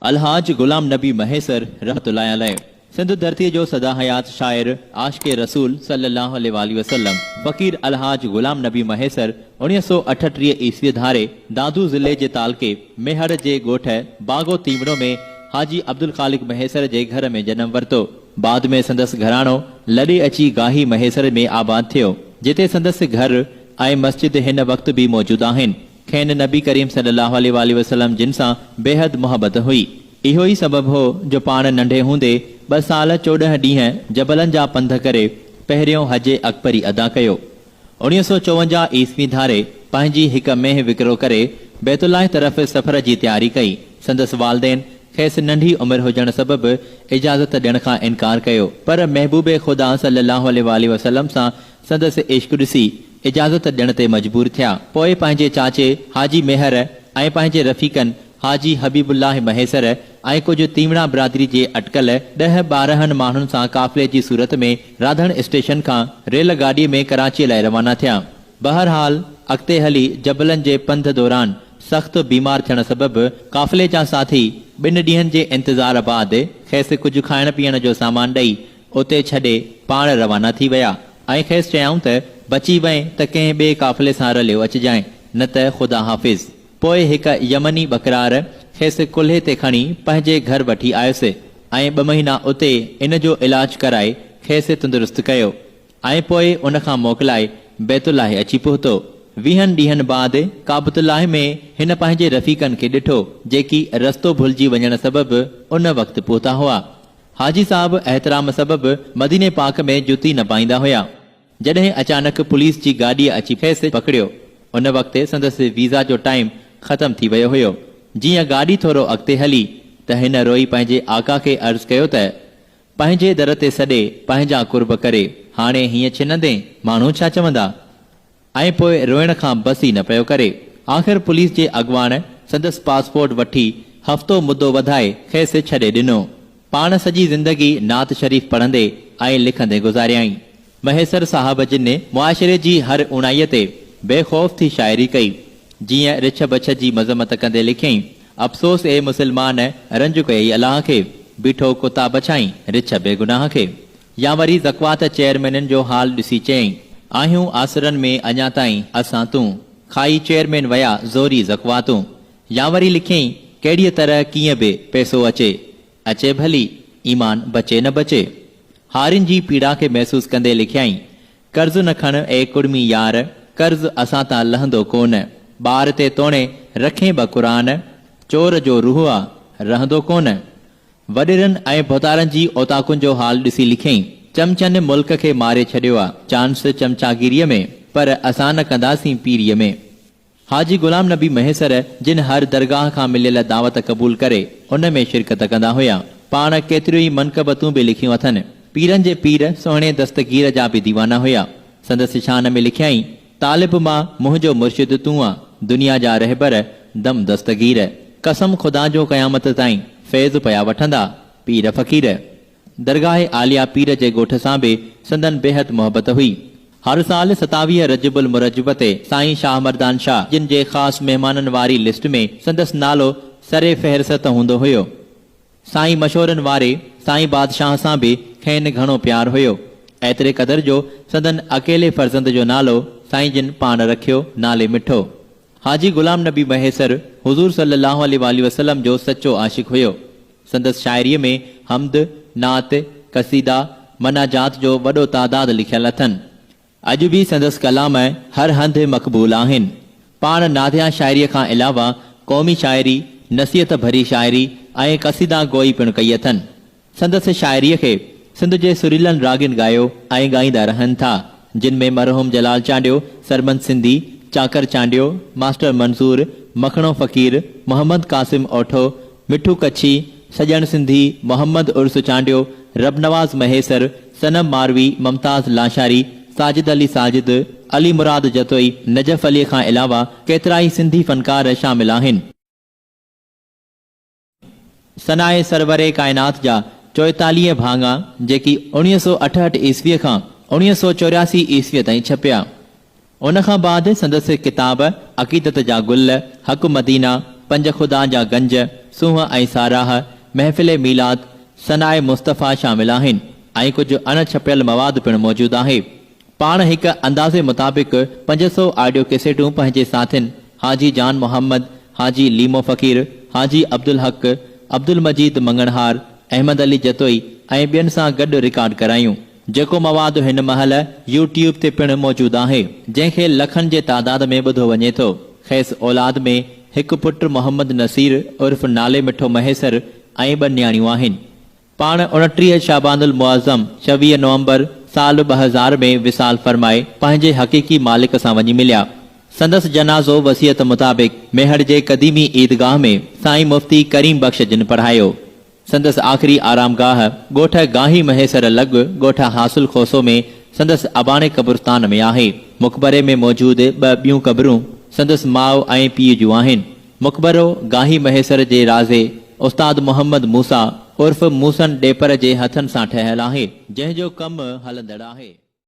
الحاج غلام نبي مهيسر رحمة الله عليه سنڌ ڌرتيء جو سدا حيات شاعر، عاشق رسول صلي الله عليه واٰله وسلم فقير الحاج غلام نبي مهيسر 1938 عيسويء ڌاري دادو ضلعي جي تعلقي ميهڙ جي ڳوٺ باغو تيوڻو ۾ حاجي عبدالخالق مهيسر جي گهر ۾ جنم ورتو. بعد ۾ سندس گهراڻو لڏي اچي گاهي مهيسر ۾ آباد ٿيو، جتي سندس گهر ۽ مسجد هن وقت به موجود آهن. کين نبي ڪريم صلي الله عليه واٰله وسلم جن سان بيحد محبت هئي. اهو ئي سبب هو جو پاڻ ننڍي هوندي ٻه سال 14 ڏينهن جبلن جا پنڌ ڪري پهريون حج اڪبري ادا ڪيو. 1954 عيسوي ڌاري پنهنجي هڪ مينهن وڪرو ڪري بيت الله طرف سفر جي تياري ڪئي. سندس والدين کيس ننڍي عمر هجڻ سبب اجازت ڏيڻ کان انڪار ڪيو پر محبوب خدا صلي الله عليه واٰله وسلم سان سندس عشق ڏسي اجازت ڏيڻ تي مجبور ٿيا. پوء پنهنجي چاچي حاجي ميهر ۽ پنهنجي رفيقن حاجي حبيب الله مهيسر ۽ ڪجهه تيوڻا برادري جي اٽڪل ڏهه 12 ماڻهن سان قافلي جي صورت ۾ راڌڻ اسٽيشن کان ريل گاڏيء ۾ ڪراچيء لاء روانا ٿيا. بهرحال اڳتي هلي جبلن جي پنڌ دوران سخت بيمار ٿيڻ سبب قافلي جا ساٿي ٻن ڏينهن جي انتظار بعد کيس ڪجهه کائڻ پيئڻ جو سامان ڏئي اتي ڇڏي پاڻ روانا ٿي ويا ۽ کيس چيائون ته بچي وئين ته ڪنهن ٻئي قافلي سان رليو اچجانء نه ته خدا حافظ. پوء هڪ يمني ٻڪرار کيس ڪلهي تي کڻي پنهنجي گهر وٺي آيس ۽ ٻه مهينا اتي ان جو علاج ڪرائي کيس تندرست ڪيو ۽ پوء ان کان موڪلائي بيت الله اچي پهتو. ويهن ڏينهن بعد ڪعبة الله ۾ هن پنهنجي رفيقن کي ڏٺو جيڪي رستو ڀلجي وڃڻ سبب ان وقت پهتا هئا. حاجي صاحب احترام سبب مديني پاڪ ۾ جتي نه پائيندا هيا. جڏهن اچانڪ پوليس جي گاڏيء اچي کيس پڪڙيو. ان وقت سندس ويزا جو ٽائيم ختم ٿي ويو هيو. جيئن گاڏي ٿورو اڳتي هلي ته هن روئي پنهنجي آقا کي عرض ڪيو ته، پنهنجي در تي سڏي پنهنجا قرب ڪري هاڻي هيئن ڇنندين ماڻهو ڇا چوندا؟ ۽ پوء روئڻ کان بس ئي نه پيو ڪري. آخر پوليس جي اڳواڻ سندس پاسپورٽ وٺي هفتو مدو وڌائي کيس ڇڏي ڏنو. پاڻ سڄي زندگي نعت شريف پڙهندي ۽ لکندي گذاريائين. مهيسر صاحب جن معاشري جي هر اوڻائيء تي بي خوف ٿي شاعري ڪئي. جيئن رڇ بڇ جي مذمت ڪندي لکيائين، افسوس اي مسلمان رنج ڪيئي الله کي، بيٺو ڪتا بڇائين رڇ بيگناهه کي. يا وري زڪوات چيئرمينن جو حال ڏسي چيائين، آهيون آسرن ۾ اڃا تائين اسان تون، کائي چيئرمين ويا زوري زڪواتون. يا وري لکيائين، ڪهڙيء طرح ڪيئن به پئسو اچي، اچي ڀلي، ايمان بچي نه بچي. هارين جي پيڙا کي محسوس ڪندي لکيائين، قرض نه کڻ اي ڪڙمي يار، قرض اسان تان لهندو ڪونه. ٻار تي توڻي رکين به قرآن، چور جو روح آ، رهندو ڪونه. وڏيرن ۽ ڀوتارن جي اوطاقن جو حال ڏسي لکيائين، چمچن ملڪ کي ماري ڇڏيو آ، چانس چمچاگيريء ۾، پر اسان نه ڪنداسين پيريء ۾. حاجي غلام نبي مهيسر جن هر درگاهه کان مليل دعوت قبول ڪري ان ۾ شرڪت ڪندا هيا. پاڻ ڪيتريون ئي منقبتون به لکيون اٿن. پيرن جي پير سهڻي دستگير جا به ديوانا هيا. سندس شان ۾ لکيائين، طالب مان منهنجو مرشد تون آ، دنيا جا رهبر دم دستگير. قسم خدا جو قيامت تائين فيض پيا وٺندا پير فقير. درگاهه عاليه پير جي ڳوٺ سان به سندن بيحد محبت هئي. هر سال 27 رجب المرجب تي سائين شاهه مردان شاهه جن جي خاص مهمانن واري لسٽ ۾ سندس نالو سر فهرست هوندو هيو. سائين مشورن واري سائين بادشاهه سان به کين گهڻو پيار هيو. ايتري قدر جو سندن اڪيلي فرزند جو نالو سائين جن پاڻ رکيو نالي مٺو. حاجي غلام نبي مهيسر حضور صلي الله عليه واٰله وسلم جو سچو عاشق هيو. سندس شاعريء ۾ حمد، نعت، قصيدا، مناجات جو وڏو تعداد لکيل اٿن. اڄ به سندس ڪلام هر هنڌ مقبول آهن. پاڻ نعتيه شاعريء کان علاوه قومي شاعري، نصيحت ڀري شاعري ۽ قصيده گوئي پڻ ڪئي اٿن. سندس شاعريء کي سنڌ جي سريلن راڳين ڳايو ۽ ڳائيندا رهن ٿا، جن ۾ مرحوم جلال چانڊيو، سرمد سنڌي، چاڪر چانڊيو، ماسٽر منظور، مکڻو فقير، محمد قاسم اوٺو، مٺو ڪڇي، سڄڻ سنڌي، محمد عرس چانڊيو، ربنواز مهيسر، صنم ماروي، ممتاز لاشاري، ساجد علي ساجد، علي مراد جتوئي، نجف علي کان علاوه ڪيترائي سنڌي فنڪار شامل آهن. ثناء سرور ڪائنات جا 44 ڀاڱا جيڪي 1968 عيسويء کان 1984 عيسويء تائين ڇپيا. ان کان بعد سندس ڪتاب عقيدت جا گل، حق مدينه، پنج خدا جا گنج، سونهن ۽ ساراهه، محفل ميلاد، ثناء مصطفيٰ شامل آهن ۽ ڪجهه اڻ ڇپيل مواد پڻ موجود آهي. پاڻ هڪ اندازي مطابق 500 آڊيو ڪيسيٽون پنهنجي ساٿين حاجي جان محمد، حاجي ليمو فقير، حاجي عبدالحق، عبدالمجيد مڱڻهار، احمد علي جتوئي ۽ ٻين سان گڏ رڪارڊ ڪرايون. جيڪو مواد هن مهل يو ٽيوب تي پڻ موجود آهي، جنهن کي لکن جي تعداد ۾ ٻڌو وڃي ٿو. کيس اولاد ۾ هڪ پٽ محمد نصير عرف نالي مٺو مهيسر ۽ ٻه نياڻيون آهن. پاڻ 29 شعبان المعظم، 26 نومبر، سال 2000 ۾ وصال فرمائي پنهنجي حقيقي مالڪ سان وڃي مليا. سندس جنازو وصيت مطابق ميهڙ جي قديمي عيدگاهه ۾ سائين مفتي ڪريم بخش جن پڙهايو. سندس آخري آرامگاهه ڳوٺ گاهي مهيسر لڳ ڳوٺ حاصل کوسو ۾ سندس اباڻي قبرستان ۾ آهي. مقبري ۾ موجود ٻه ٻيون قبرون سندس ماء ۽ پيء جون آهن. مقبرو گاهي مهيسر جي رازي استاد محمد موسيٰ عرف موسن ڏيپر جي هٿن سان ٺهيل آهي، جنهن جو ڪم هلندڙ آهي.